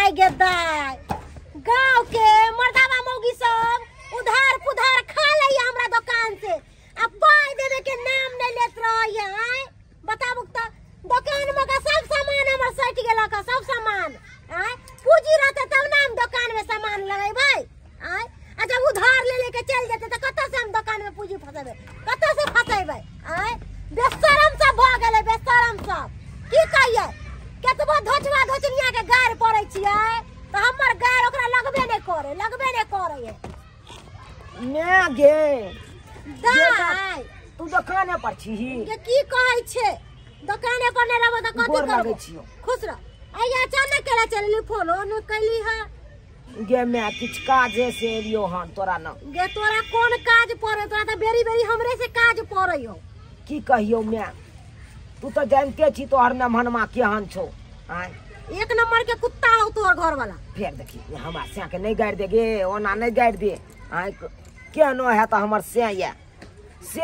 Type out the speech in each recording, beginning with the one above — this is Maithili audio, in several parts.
दाय गे दाय, गांव के मर्दावा मौगी सब उधार पुधार खा लैया हमरा दुकान से, आ पाई देवे के नाम नहीं लेत रहैया। आय बताबू त दुकान में का सब सामान हमर सटि गेलक, सब सामान। आय पूंजी रहते तब ना हम दुकान में सामान लगेबै। आय आ जब उधार ले लेके चल जेते त कतऽ से हम दुकान में पूंजी फसेबै, कतऽ से फसेबै? आय बेशरम सब भ गेलै, बेशरम सब। की कहियै, केतबो धोचवा धोचनिया के गारि पड़ै छियै त हमर गारि ओकरा लगबे नहि करे, लगबे नहि करे। मैं गे दाय तू दुकाने पर छीही? गे की कहै छै, दुकाने पर नहि रहबो त कथी करबो? खुश रह। आइ अचानक केला चलली, फोनो नहि कैली है। गे मैं किछ काजे से एलियो हन तोरा न। गे तोरा कोन काज पड़े? तोरा त बेरी बेरी हमरे से काज पड़े हो। की कहियो मैं, तू तो जानते छी तोहर मेहमानमा केहन छौ। आय एक नंबर के कुत्ता हो तोहर घर वाला। फेर देखी हमरा सै के नहीं गारि दे गे, ओना नहीं गारि दे। आय केहनो है त हमर सै या से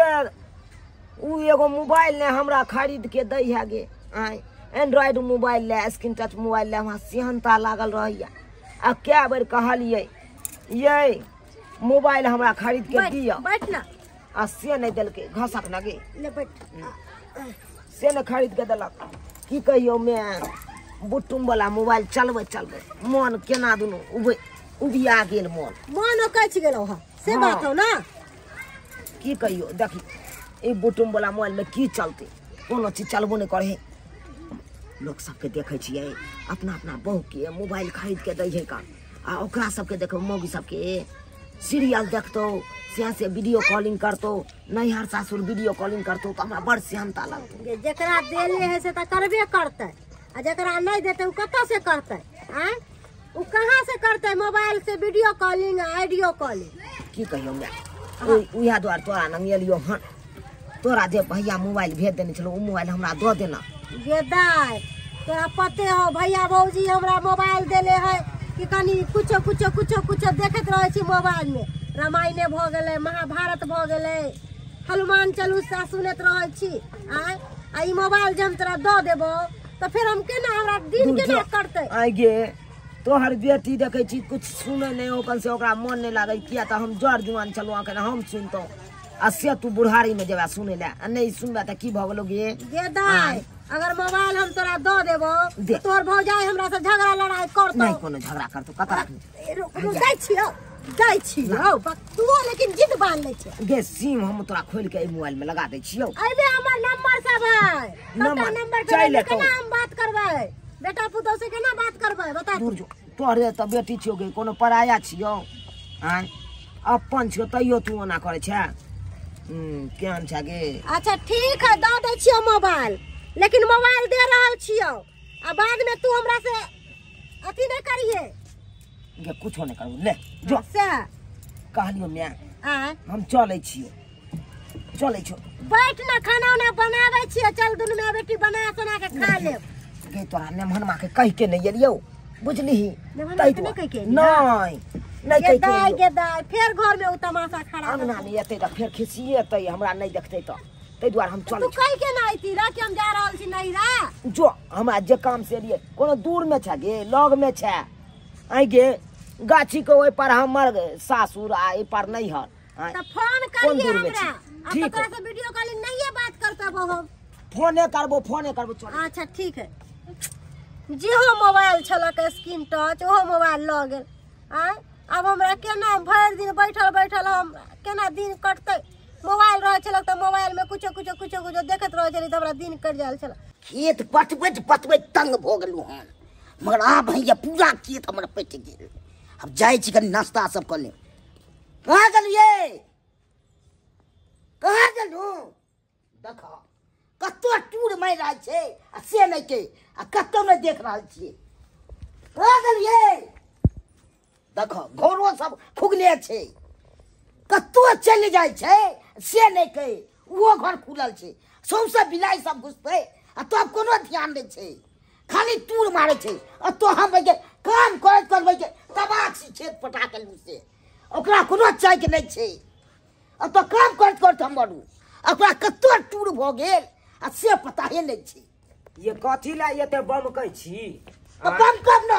उ एगो मोबाइल ने हमरा खरीद के दै है गे। आय एंड्रॉइड मोबाइल ले, स्क्रीन टच मोबाइल ले, हमरा सेहनता लागल रहैया। आ कै बेर कहलियै ये मोबाइल हमरा खरीद के दिअ, बैठ ना, आ से नहीं देलकै। घसक ना गे, ले बैठ, से नहीं खरीद के देलक। की कहियो मैं बुटुम वाला मोबाइल चलबै चलबै मन केना दुनू उबिया गेल, मन मन ओकछि गेलौ हँ, से बात हो ना। की कहियो देखी ई बुटुम वाला मोबाइल में की चलते, कोनो चीज चलबो नहीं करे। लोग सबके देखै छियै अपना अपना बहू के मोबाइल खरीद के दै है का, आ ओकरा सबके देखो मौगी सबके सीरियल देखतो, से से वीडियो कॉलिंग करतो, नैहर सासुर वीडियो कॉलिंग करतो, तो हमरा बड़ सेहनता लगतो। जकरा देले है से त करबे करतै, आ जकरा नहीं देतै उ कतऽ से करतै? आँय उ कहाँ से करतै मोबाइल से वीडियो कॉलिंग आ ऑडियो कॉलिंग? की कहियो मैं उएह दुआरे तोरा लग एलियो हन। तोरा जे भैया मोबाइल भेज देने छलौ उ मोबाइल हमरा दऽ देना। गे दाय तोरा पते हो भैया भौजी हमरा मोबाइल देले है कि कनी कुछो कुछो कुछो कुछो देखैत रहै छी मोबाइल में। रामायणे भऽ गेलै, महाभारत भऽ गेलै, हनुमान चालीसा सुनैत रहै छी। आँय आ ई मोबाइल जे हम तोरा दऽ देबौ तऽ फेर हम केना, हमरा दिन केना कटतै? आइ गे तोहर बेटी देखै छी कुछ सुनै नहि ओकन से ओकरा मन नहि लागै, किया तऽ हम जर जुआन छलहुँ अखन हम सुनतहुँ, आ से तू बुढ़ारी में जेबा सुनै लए, आ नहि सुनबे तऽ की भऽ गेलौ गे? गे दाय अगर मोबाइल हम तोरा दऽ देबौ तऽ तोहर भौजाई हमरा से झगड़ा लड़ाई करतौ। नहि कोनो झगड़ा करतौ, कतऽ राखने दै छियौ, दै छियौ तू, लेकिन जिद बान्ह लै छै। गे सिम हम तोरा खोलि के एहि मोबाइल में लगा दै छियौ। अइबे हमर नंबर सब है, सबटा नंबर पे केना हम बात करबै? बेटा पुतोह से केना बात करबै बता? दूर जो, तोहरे तऽ बेटी छियौ गे, कोनो पराया छियौ? आँय अपन छियौ तैयो तू ओना करै छै। केहन छै गे? अच्छा ठीक है दऽ दै छियौ मोबाइल, लेकिन मोबाइल दे रहल छियौ आ बाद में तू हमरा से अथी नहीं करिहे। गे कुछो नहीं करबो, ले जो से कहलियौ मैं। आँय हम चलै छियौ, चलै छियौ। बैठ ना, खाना उना बनाबै छियै, चल दुनू माय बेटी बना सोना के खा लेब। गे तोरा नेमहनमा के कहि के नहीं एलियौ बुझलिही? नहीं नहीं कहि के गे दाय फेर घर में उ तमाशा खड़ा अंगना में एतै तऽ फेर खिसिएतै, हमरा नहीं देखतै तऽ तै दुआरे हम चलै। तू कहि के ना अइती रा कि हम जा रहल छी नैहरा? जो हमरा जे काम से एलियै कोनो दूर में छै गे, लग में छै। आइ गे गाछी के ओहि पर हमर सासुर आ एहि पर नैहर। तऽ फोन करिहे हमरा, आ तोरा से वीडियो कॉलिंग नहिये बात करतबो हम। फोने करबो, फोने करबो, चल। अच्छा ठीक है। जेहो मोबाइल छलक स्क्रीन टच ओहो मोबाइल लऽ गेल। आँय आब हमरा केना भरि दिन बैठल बैठल हम केना दिन कटतै? मोबाइल रहै छलक तऽ मोबाइल में कुछो कुछो कुछो कुछो देखैत रहै छली तऽ हमरा दिन कटि जायल छल। खेत पटबैत पटबैत तंग भऽ गेलहुँ हन, मगर आब भैया पूरा खेत हमर पटि गेल। आब जाइ छी कनि नाश्ता सब कऽ लेब। कहाँ गेलियै, कहाँ गेलहुँ? देख कतौ टूर मारि रहल छै आ से नहि के, आ कतौ नहि देख रहल छियै। कहाँ गेलियै? देख घरो सब खुगले छै, कतौ चलि जाइ छै से नहि कहि, ओहो घर खुलल छै, सौंसे बिलाइ सब घुसतै आ तब कोनो ध्यान नहि छै, खाली टूर मारै छै। आ तो हम काम करैत करबै के तबाह छी खेत पटा के से, ओकरा कोनो चाहके नहि छै। आ तो काम करैत करैत हम मरू, ओकरा कतौ टूर भऽ गेल आ से पताहे नहि छै। ये कथी ला एते बमकै छी? बमकब न,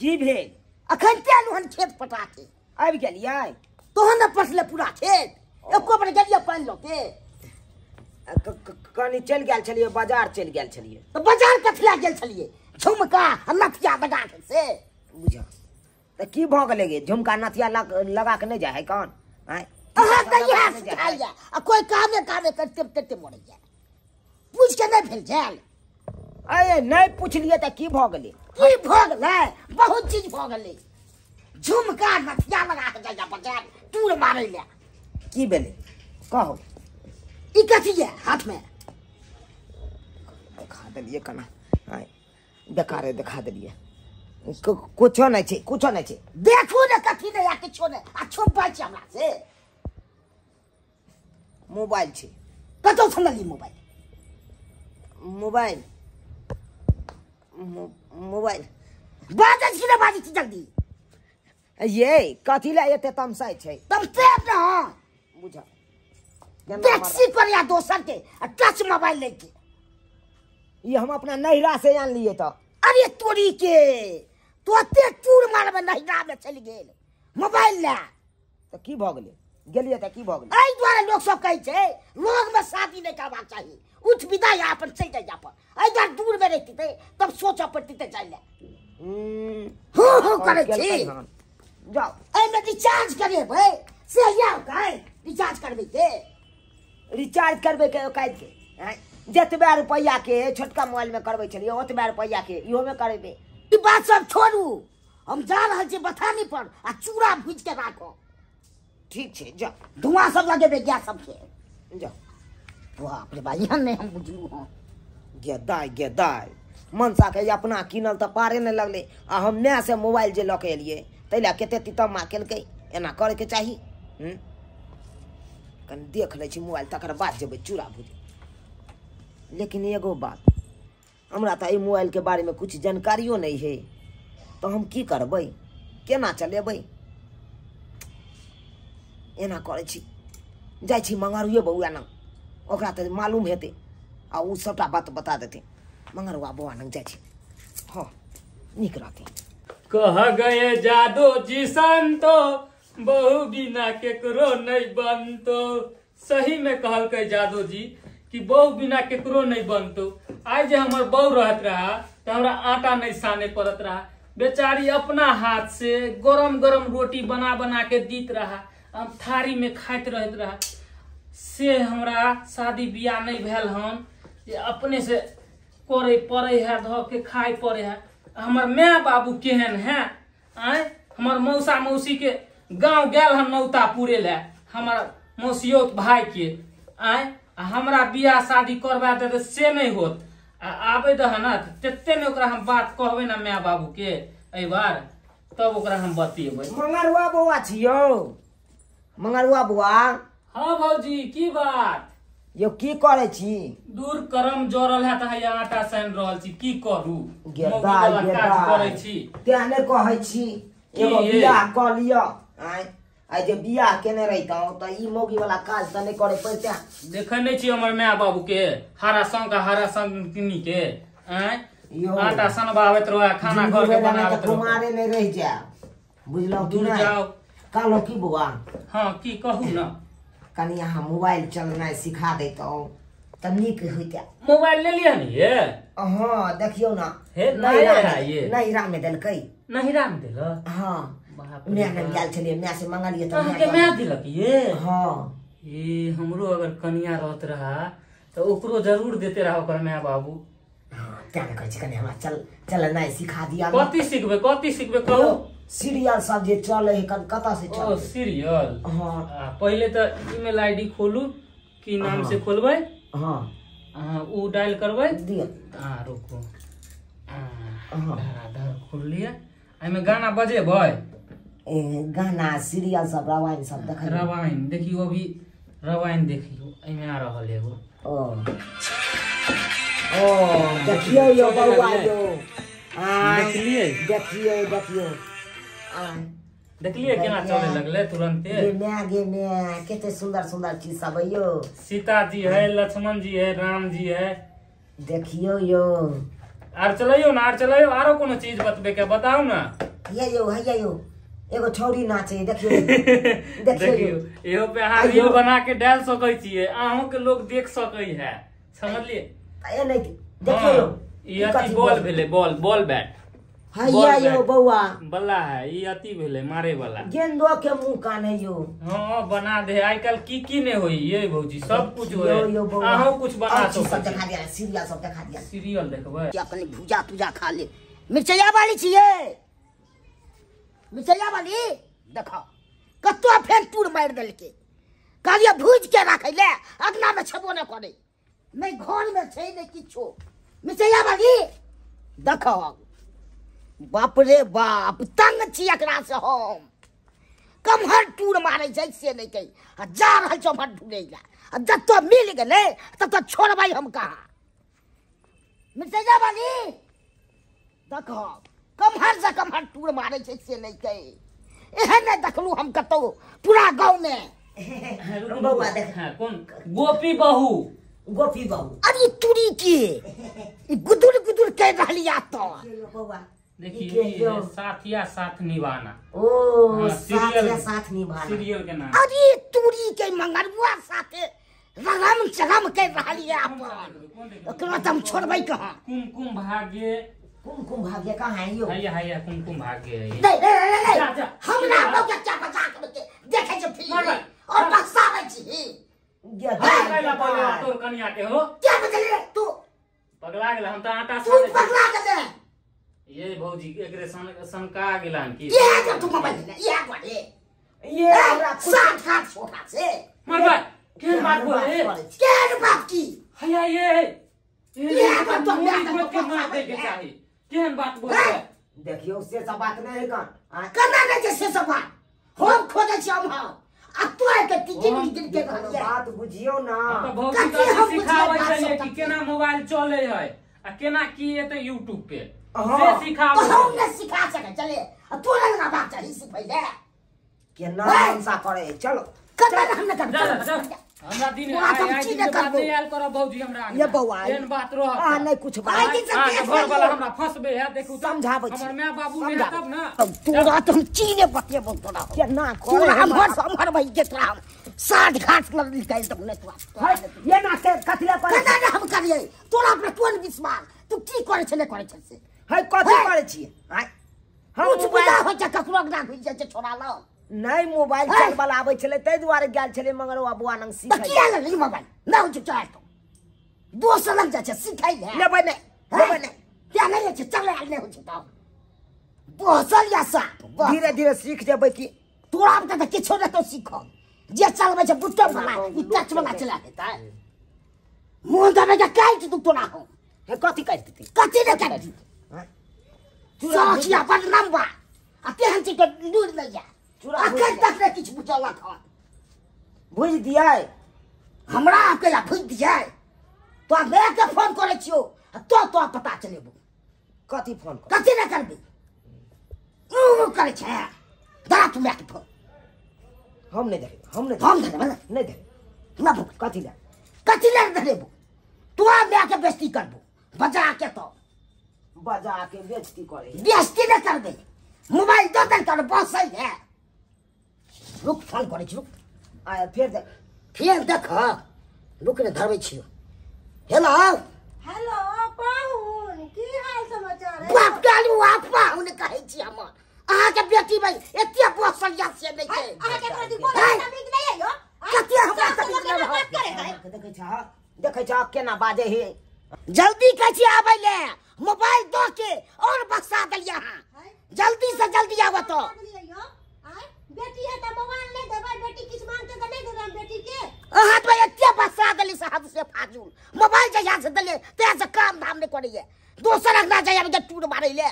की भेल? अखन ते आलू हन खेत पटा के आबि गेलियै। तोहन ने पटले पूरा खेत, एको बेर गेलियै पानि लऽ के? कनी चलि गेल छलियै बाजार, चलि गेल छलियै। तऽ बाजार कथी लए गेल छलियै? झुमका आ नथिया लगा के से बुझ तऽ की भऽ गेलै गे? झुमका नथिया लगा के नहि जाइ है कान? आँय अहाँ तऽ इएह सिखाइए आ कोइ कामे कामे करिते करिते मरैए, पूछि के नहि भेल जायल? अरे नहि पुछलियै तऽ की भऽ गेलै? की भऽ गेलै? बहुत चीज भऽ गेलै। झुमका नथिया लगा के जाइए बाजार टूर मारै लए। की भेलै कहू? ई कथी ये हाथ में? देखा देलियै केना, आँय बेकारे देखा देलियै। कुछो नहि छै, कुछो नहि छै। देखू ने कथी नहि आ किछो नहि आ छुपबै छी हमरा से। मोबाइल छै। कतौ से लेली मोबाइल? मोबाइल मोबाइल बाजै छी ने, बाजै छी जल्दी। ये कथी लए एते तमसाइ छै? तमसेब ने हँ बुझ टैक्सी पर या दोसर के आ टच मोबाइल लैके। ई हम अपना नैहरा से आनलियै तऽ। अरे तोरी के तोते चूर मारबे, नैहरा में चलि गेल मोबाइल लए। तऽ की भऽ गेलै? गेलियै तऽ की भऽ गेलै? एहि दुआरे लोक सब कहै छै लोग में शादी नहि करबाक चाही, उठ विदा या अपन चलि जाइ अपन। एहि दुआरे दूर में रहितै तब सोचऽ पड़तै जाइ लए। हूँ हूँ करै छी। जाउ एहिमे रिचार्ज करेबै से या काल्हि रिचार्ज करबै के? रिचार्ज करबै के काल्हि के? आँय जतबे रुपैआ के छोटका मोबाइल में करबै छलियै ओतबे रुपैआ के इहोमे करेबै। ई बात सब छोड़ू, हम जा रहल छी बथानी पर आ चूड़ा भूजि के राखो। ठीक छै जाउ। धुआं सब लगेबै गैस सबके। जाउ। बाप रे बा, एहन नहि हम बुझलहुँ हँ। गे दाइ गे दाइ, मनसा के अपना कीनल तऽ पारे नहि लगलै आ हम माय से मोबाइल जे लऽ के एलियै ताहि लए कते तितम्मा केलकै। एना करैके चाही? कनि देख लै छी मोबाइल तकर बाद जेबै चूड़ा भूजै। लेकिन एगो बात, हमरा तऽ एहि मोबाइलके बारेमे किछु जानकारियो नहि है, तऽ हम की करबै, केना चलेबै? एना करै छी, जाइ छी मंगरुए बौआ लग, ओकरा तऽ मालूम हेतै आ ओ सबटा बात बता देतै। मंगरुआ बौआ लग जाइ छी, हँ नीक रहतै। कह गए जादो जी संतो, बहु बिना केकरो नहीं बनतो। सही में कहलकै जादो जी कि बहु बिना केकरो नहीं बनतो। आइ जे हमर बहु रहत रहा तो हमरा आटा नहीं साने पड़त रहा, बेचारी अपना हाथ से गरम गरम रोटी बना बना के दीत रहा, हम थारी में खाइत रहत रहा। से हमरा शादी बियाह नहीं भेल हन जे अपने से करे पड़े है, धऽ के खाय पड़े है। हमर my बाबू केहन है? आँय हमर मौसा मौसी के गाँव गेल हन नौता पूरे ले, हमर मौसियोत भाई के। आँय हमरा बियाह शादी करवा दे से नहीं होत। आ आबे दह ना तते ने ओकरा हम बात कहबै ना my बाबू के एहि बार, तब ओकरा हम बतेबै। मंगरुआ बौआ छियौ? मंगरुआ बौआ। हाँ भौजी की बात? यो की करै छी? दूर करम जोड़ल है तऽ हैया आटा सानि रहल छी, की करू? करै छी तें नहि कहै छी एगो बियाह कऽ लिअ। आँय आइ जे बियाह केने रहितहुँ तऽ ई मौगी वाला काज तऽ नहि करे पड़िते। देखै नहि छी हमर my बाबू के हरा संग हरा संगनी के? आँय आटा सनबाबैत रह, खाना घर के बनाबैत रह, कुमारे नहि रहि जायब बुझलहुँ? दूर जाउ। कहलहुँ की बौआ? हाँ की कहू ना। कनि अहाँ मोबाइल चलनाइ सिखा दैतहुँ तऽ नीक होइते। मोबाइल ले लिअ ने ये? हाँ देखियौ ना, हे नैहरा में देलकै। नैहरा में देलक? हाँ my लग गेल छलियै, my से मंगलियै तऽ अहाँके my देलक ये? हाँ। ये हमरो अगर कनिया रहत रहा तऽ ओकरो जरूर देते रहा ओकर my बाबू। हाँ तें ने कहै छी कनि हमरा चलनाइ सिखा दिअ। कथी सिखबै, कथी सिखबै कहू? सीरियल सब जे चले है कतऽ से चले? ओ सीरियल। हाँ पहिले तऽ ईमेल आईडी खोलू, की नाम से खोलबै? हाँ उ डायल करबै दिअ। हाँ रुकू, धर खोल लिअ। एहिमे गाना बजेबै? गाना सीरियल सब रामायण सब देखै। रामायण देखियौ, अभी रामायण देखियौ, एहिमे आ रहल एगो। ओ ओ देखियौ यौ बौआ यौ, देखलियै? देखियौ देखियौ देखलियै केना चले लगलै तुरंते? गे my गे my, कते सुंदर सुंदर चीज सब है यौ। सीता जी है, लक्ष्मण जी है, राम जी है। देखियौ यौ। आर चलैयौ ना, आर चलैयौ, आरो कोनो चीज बतबे के बताउ ना। हैया यो हैया यो एगो छौरी नाचे देखियो देखियो इहो पे अहाँ रील बना के डाल सकै छियै, अहूँ के लोग देख सकै है, समझलिए? ए नहीं देखियो ई अथी बॉल भेलै, बॉल बॉल बैट हैया यो बौआ बल्ला है, ई अथी भेलै मारे वाला गेंदो के मुंह कान है यो। हां बना दे, आइ काल की की ने होई ये भौजी, सब कुछ होय, अहूँ कुछ बना सकै। सब देखा दिया सीरियल, सब देखा दिया सीरियल देखबै। अपने भुजा तुजा खा ले। मिर्चैया वाली छियै, मिर्चैया वाली देखो कतो फेर टूर मारि देलकै। कहलियै भूज के राखै ले, अगना में छेबो नहि करै, नहि घर में छै नहि किछो। मिर्चैया वाली देखो, बाप रे बाप तंग छी एकरा से हम। कमहर टूर मारै छै से नहि कही, आ जा रहल छै ओम्हर ढूँढै लए, आ जतऽ मिल गेलै ततऽ छोड़बै हम कहाँ। मिर्चैया वाली देखो कमहर से कमहर टूर मारै छै से नहि कही। एहन नहि देखलहुँ हम कतौ पूरा गाँव में। बौआ देख कोन गोपी बहू, गोपी बहू। अरे तुरी के गुदुर गुदुर कह रहली आ तो बौआ देखिए साथिया साथ निभाना। ओ साथिया साथ निभाना सीरियल के नाम। अरे तुरी के मंगरुआ साथे रगम चगम कह रहली अपन, ओकरा त हम छोड़बै कहाँ। कुमकुम भाग्य, कुमकुम भाग्य कहाँ है यो? हैया हैया कुमकुम भाग्य है। नहीं नहीं नहीं हमरा लोग के बचा के देखै छै फिल्म और बक्साबै छी। पगला तोर कनिया के हो क्या बजले तू पगला गेल, हम त आटा तू पगला गेल। ये भौजी एकरे शंका गेलन की ये जो तू मोबाइल ले ये गोरे ये हमरा सात सात छोटा से मरबा के बात बोले के बात की हैया ये ये तो के मार दे के चाही, केहन बात बोले? देखियो से सब बात नहीं है कौन कना नहीं छै से सब बात हम खोजै छी हम आ तू के तीन दिन के बात बुझियो ना। त भौजी त सिखाबै छै कि केना मोबाइल चले है आ केना की एते YouTube पे से सिखाबै। हम नहीं सिखा सके चले, आ तोरा लगा बात चाही सिखै ले केना मनसा करे। चलो कना हम न कर, हमरा दिन आइ दिन बात नहीं आयल करब भौजी हमरा। ये बौआ एहन बात रहत आ नहीं कुछ बात घर वाला हमरा फंसबे है। देखू समझाबै छी हमर my बाबू ने तब ना तोरा त हम चीने बतेबो तोरा केना तोरा हमर हमर भाई के तोरा साठ घाट लग निकाल तब ने तोरा ये ना के कथिला पर कना ना हम करिए तोरा पर कोन विश्वास? तू की करै छै नै करै छै से है कथि करै छी? आय हम कुछ बुझा हो छै ककरो ना घुसि जाइ छै छोड़ा ल नहीं मोबाइल चलबल आबै छलै ताहि दुआरे गेल छलै मंगरवा बुआ नंग सीखै। त किया लेली मोबाइल? ना हो छै चाहे तो दोसर लग जाइ छै सीखै ले। लेबै नै लेबै नै किया नै लै छै? चलै आयल नै होइ छै तब बसल या साफ धीरे धीरे सीख जेबै की तोरा त किछो नै तो सीख जे चलबै छै बुटम वाला ई टच वाला चला देतै मुंह दबे के काटि दू तोरा हम। हे कथि काटि देतै? कथि नै काटि देतै? सौखिया बदनाम बा आ तेहन चीज के लूरि नै जा अखन तक नहि किछु बुझलक हन। भुजि दियै हमरा अकेला भुजि दियै? तो मायके फोन करै छियौ आ तो तोरा पता चलेबौ। कथी फोन कर? कथी नहि करबी? ऊ करै छै धरा तू मायके फोन। हम नहि धरेबै, हम नहि हम धरेबै नहि धरेबै। हमरा फोन कथी लए? कथी लए धरेबौ? तोरा मायके बेइज्जती करबौ बजा के, तो बजा के बेइज्जती करै बेइज्जती नहि करबै। मोबाइल दऽ देल कर बसै है। रुक फोन करै छी रुक। आ फेर देख फेर देख रुक ने धरबै छियौ। हेलो हेलो पाहुन की हाल समाचार है? बाप कालू आप पाहुन कहै छी हमर अहाँ के बेटी भाई एते बसलिया से नहि छै। अहाँ के प्रति बोलै तमीज नहि है यो? कते हमरा तमीज नहि बात करे है? देखै छ देखै छ केना बाजै हे। जल्दी कहै छी आबै ले मोबाइल दऽ के और बक्सा देलियै अहाँ। जल्दी से जल्दी आबऽ तो। बेटी है त मोबाइल नहीं देबै, बेटी किछ मांगते त नहीं देबै हम बेटी के। अहाँ तो एते बक्सा देली से हद से फाजुल। मोबाइल जहिया से देलियै तहिया से काम धाम नहि करैये, दोसर अंगना जाइया के टूर मारै ले।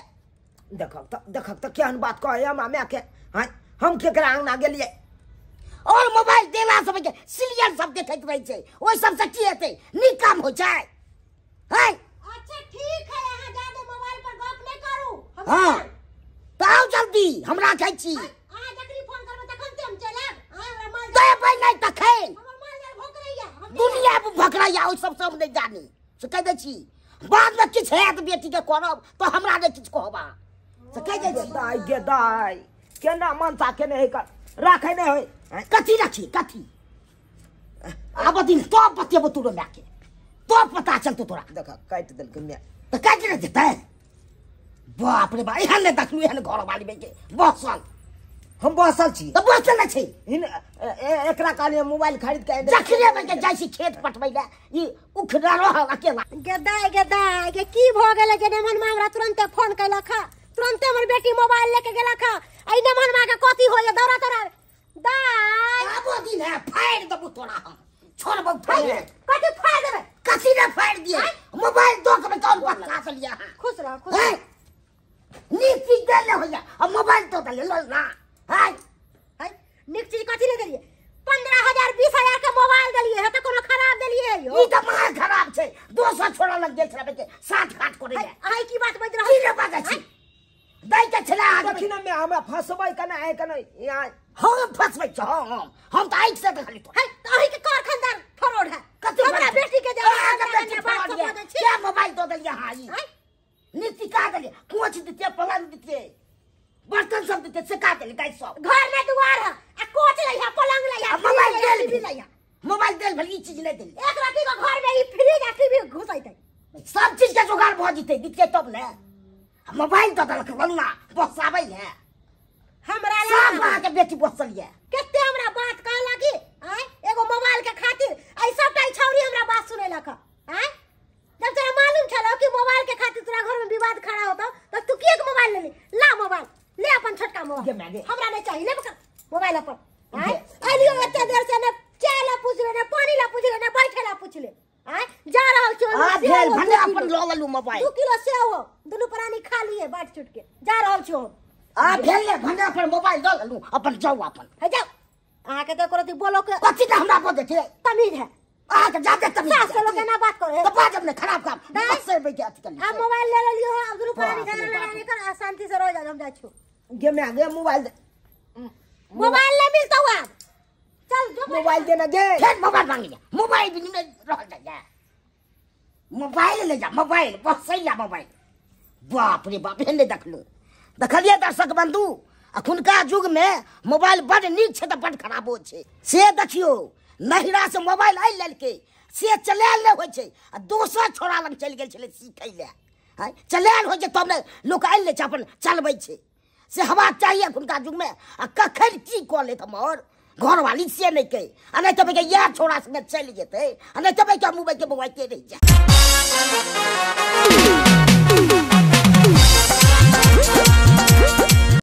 देखक त देखक त केहन बात कहै हमरा माय के। हां हम केकरा अंगना गेलियै? और मोबाइल देला सब के सीरियल सब देखैत रहै छै, ओहि सब से की हेतै? नीक काम होइ छै। है अच्छा ठीक है, अहाँ जादे मोबाइल पर गप नहि करू। हां त आउ जल्दी हमरा कहै छी। अहाँ जखनी फोन करबै तखन ते हम चलि आयब। अहाँ हमरा माल देबै नहि तखन हमर माल जाल भोकरैया, दुनिया भोकरैया ओहि सब से हम नहि जानी से कहि दै छी। बाद में किछु हैत बेटी के करब तो हमरा नहि किछु कहब। से कहि जाइ छी। दाइ गे दाइ केना मनसा केने है कर राखै नहि होय। कथी रखी कथी? आब दिन तो बतेबो तोरो my के, तो पता चलतो तोरा। देख काटि देलकै my. तऽ काटि ने देतै। बाप रे बाप, एहन नहि देखलू एहन घरवाली के बसल। हम बसल छी तऽ बसल नहि छै। एकरा कहलियै मोबाइल खरीद के जखने बे जाइ छी खेत पटबै ले ई उखड़ा रहल अकेला। गे दाइ गे दाइ गे की भऽ गेलै जे नेमन माँ हमरा तुरंते फोन केलक ह, तुरंते हमर बेटी मोबाइल लेके गेलक ह। एहि नेमन माँ के कथी होइए दौड़ा दौड़ा दाइ। आबो दिन है फाड़ि देबो तोरा हम, छोड़बो फाड़ि। कथी फाड़ि देबै? कथी ने फाड़ि दिए? मोबाइल दऽ के कौन बच्चा से लिया? खुश रह खुश रह। नीक चीज देले होइया आ मोबाइल दऽ देले लल ना। हाय हाय नीक चीज कथी ने देलियै? 15,000 20,000 के मोबाइल देलियै है तऽ कोनो खराब देलियै यौ? ई तऽ मार खराब छै, दोसर छोड़ा लग गेल छलै के साथ घाट करै ले। अहाँ की बात बाजि रहल की रे बाजै छी? दै के छलै अहाँ देखी ने हमरा फसबै कना आइ कना यहाँ। हम फसबै छी हम तऽ आँखि से देखली तो। है तऽ अहीं के कार खानदान फरोड है। कथी हमरा बेटी के जान क्या मोबाइल दऽ देलियै अहाँ? ई नीति का देलियै? कोच दितियै, पलंग दितियै, बर्तन सब दितियै, से का देलियै? गाय सब घर में दुआर है आ कोच लै है, पलंग लै है, मोबाइल देल भी मोबाइल देल भली ई चीज नहि देलियै। एक राति के घर में ई फ्रिज आ टीवी घुसैतै, सब चीज के जोगाड़ भऽ जेतै दितियै तब ने। मोबाइल दऽ देलक लल्ला बसाबै है हमरा सब अहाँके बेटी बसल ये। कते हमरा बात कहला कि आय एगो मोबाइल के खातिर आई सबटा ई छौरी हमरा बात सुनेलक। आय जब तोरा मालूम छलो कि मोबाइल के खातिर तोरा घर में विवाद खड़ा होतो त तू किए के मोबाइल लेली? ला मोबाइल ले अपन छोटका मोबाइल, हमरा नहीं चाहिए, ले मोबाइल अपन। आय आइलियो एते देर से ने चाय ला पूछले ने पानी ला पूछले ने बैठे ला पूछले। आय जा रहल छो आ भेल भने अपन ल लेलु मोबाइल। 2 किलो सेव हो दुनू प्राणी खा लिए बाट छुट के जा रहल छो। आ भेल ले भने अपन मोबाइल ल लेलु अपन जाउ अपन। हे जाउ अहाँ के तऽ करती बोलो के कथी के हमरा बोले छै? तमीज है अहाँ के जादे तमीज सास लोग केना बात करे तऽ बाजब ने खराब काम बस से बैठ अथी कर। आ मोबाइल ले लेलियो अब दुनू प्राणी झगड़ा लड़ाई कर आ शांति से रह जा। हम जाइ छो गे my गे मोबाइल मोबाइल ले मिलतौ आब चल जो मोबाइल देना गे। फेर मोबाइल मांगी जा, मोबाइल भी नहीं रहल जा, मोबाइल ले जा मोबाइल बसैला मोबाइल। बाप रे बाप एहन नहि देखलू। देखलियै दर्शक बंधु अखुनका युग में मोबाइल बड नीक छै तऽ बड खराबो छै। से देखियौ नहिरा से मोबाइल आनि लेलकै से चलायल नहि होइ छै आ दोसर छोड़ा लग चलि गेल छलै सीखै लए। हँ चलायल होइ छै तब ने लोक आनि लै छै अपन चलबै छै। से हेबाक चाही अखुनका युग में। आ कखन की कऽ लेत हमर घरवाली से नहि कहि आ नहि तऽ इएह छोड़ा सङ्गे चलि जेतै आ नहि तऽ मोबाइल के मोबाइले रहि जाय।